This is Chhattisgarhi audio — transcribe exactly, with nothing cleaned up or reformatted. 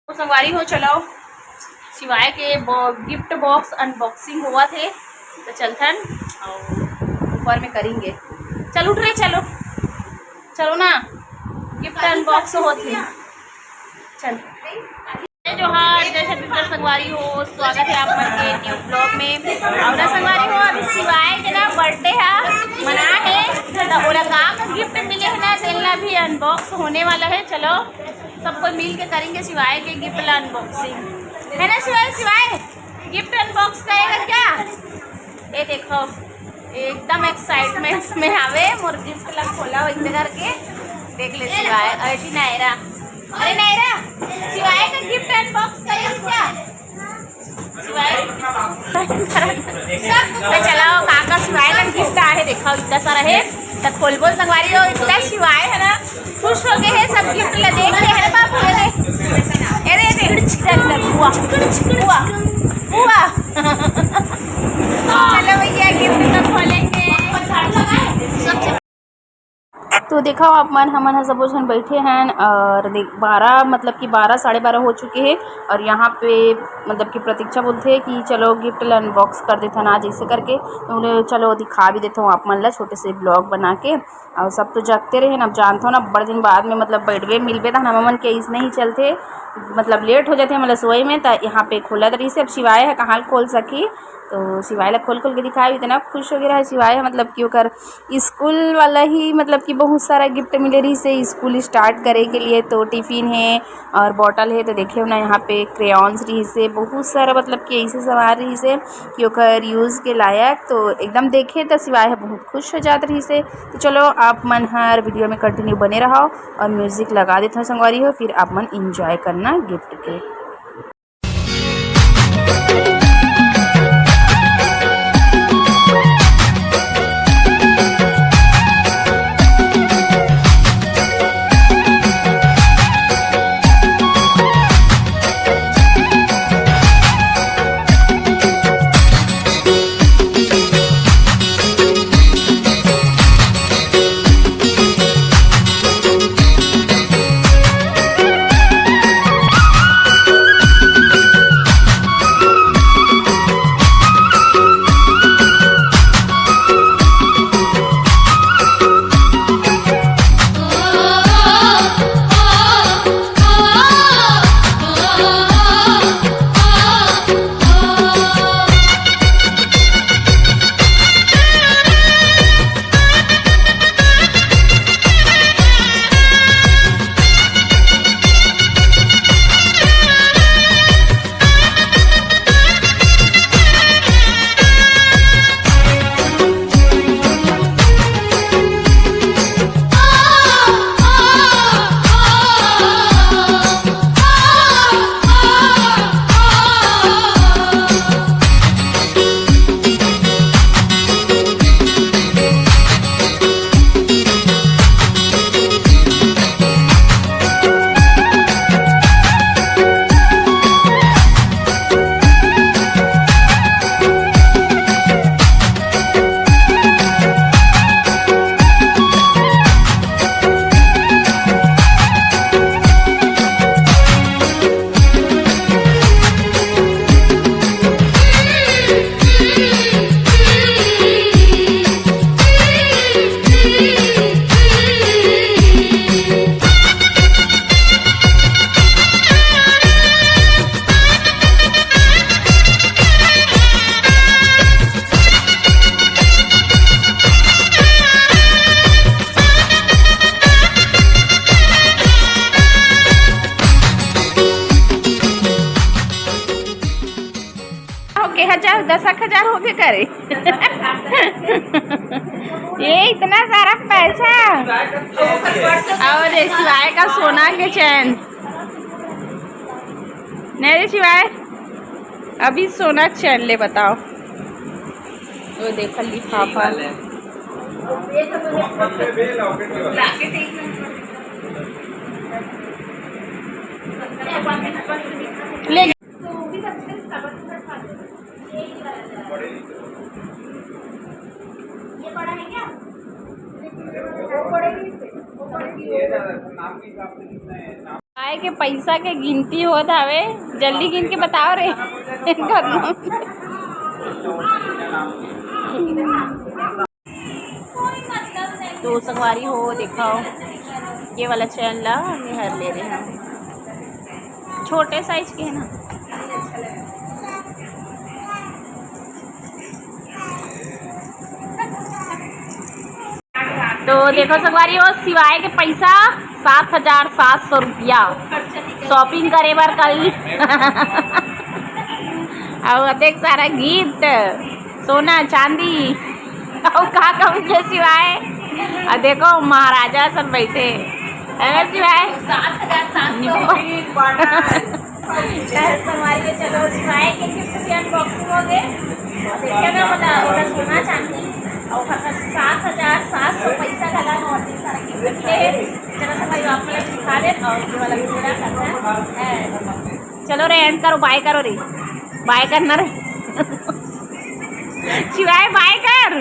तो संगवारी हो, चलो शिवाय के ब-, गिफ्ट बॉक्स अनबॉक्सिंग होवत हे, तो चलथन अउ ऊपर में करेंगे। चल उठ रे, चलो, चलो ना, गिफ्ट अनबॉक्स होत हे। चल, जय जोहार, जय छत्तीसगढ़ संगवारी हो, स्वागत है आप मन के न्यू ब्लॉग में। और ना संगवारी हो, अभी शिवाय के ना बर्थडे है, मना है, तो ओला का का गिफ्ट मिले है ना, तेन ला भी अनबॉक्स होने वाला है। चलो, सब कोई मिल के करेंगे शिवाय के गिफ्ट ला अनबॉक्सिंग, है ना शिवाय? शिवाय गिफ्ट अनबॉक्स करेगा क्या? ये देखो, एकदम एक्साइटमेंट में आवे, मोर गिफ्ट ला खोला वैसे करके देख ले शिवाय। अरे नायरा, अरे नायरा, शिवाय का गिफ्ट अनबॉक्स करेगा क्या? शिवाय, तो चलाओ, काका शिवाय का गिफ्ट आहे, देखो इतना सारा है, तो खोलबो संगवारी हो, इतना शिवाय है ना, खुश हो गए हैं सब गिफ्ट ला देख के, है ना बाबू? ये दे, ये दे, ये दे, बुआ, बुआ, बुआ। चलो भैया, गिफ्ट तो खोलेंगे। तो देखा आप मन, हमन ह सबो झन बैठे हैं और देख, बारह, मतलब कि बारह, साढ़े बारह हो चुके हैं और यहाँ पे, मतलब कि प्रतीक्षा बोलते हैं कि चलो गिफ्ट ला अनबॉक्स कर देथन आज, ऐसे करके। तो बोले चलो दिखा भी देता हूँ आप मन ला छोटे से ब्लॉग बना के। और सब तो जगते रहे ना, अब जानते हो ना, बड़ दिन बाद में मतलब बैठबे मिलबे, तो हम मन के ऐसने ही चलते, मतलब लेट हो जाते मतलब सोए में। तो यहाँ पे खोलत रहिसे, अब शिवाय है कहाँ खोल सकी, तो शिवाय ला खोल खोल के दिखाए, इतना खुश हो गया है शिवाय है, मतलब कि ओकर स्कूल वाला ही, मतलब कि बहुत सारा गिफ्ट मिले रहिसे स्कूल स्टार्ट करे के लिए। तो टिफिन है और बॉटल है, तो देखे हो ना, यहाँ पे क्रेयॉन्स रहिसे, बहुत सारा, मतलब कि ऐसे सामान रहिसे कि ओकर यूज़ के लायक। तो एकदम देखे तो शिवाय है बहुत खुश हो जात रहिसे। तो चलो, आप मन हर वीडियो में कंटिन्यू बने रहो और म्यूजिक लगा देते हैं संगवारी हो, फिर आप मन इंजॉय करना गिफ्ट के। हो के हजार, दस एक हजार हो के करे। ये इतना सारा पैसा। और ये शिवाय का सोना के चैन। नहीं रे शिवाय, अभी सोना चैन ले बताओ। वो देखो लिफाफा। ले। आए के पैसा के गिनती होत हवे, जल्दी गिन के बताओ रे। तो संगवारी हो, देखो, ये वाला चैन ला हमने हर ले रहे हैं, छोटे साइज के है ना। तो देखो संगवारी हो, शिवाय के पैसा सात हजार सात सौ रुपया shopping करे बर कल। अउ अतेक सारा gift, सोना चांदी, अउ का कहूँ के शिवाय। अउ देखो महाराजा सब बैठे, है ना शिवाय? सात हजार सात सौ। संगवारी हो, चलो शिवाय के gift के unboxing हो गए। देखिए ना, मतलब, ओकर सोना चांदी, और ओकर सात हजार सात सौ पैसा घला, और अतेक सारा gift मिले हे। चलो संगवारी हो, आप लोग दिखा दे, और ये वाला भी पूरा करना है। चलो रे, end करो, bye करो रे, bye करना रे। शिवाय bye कर।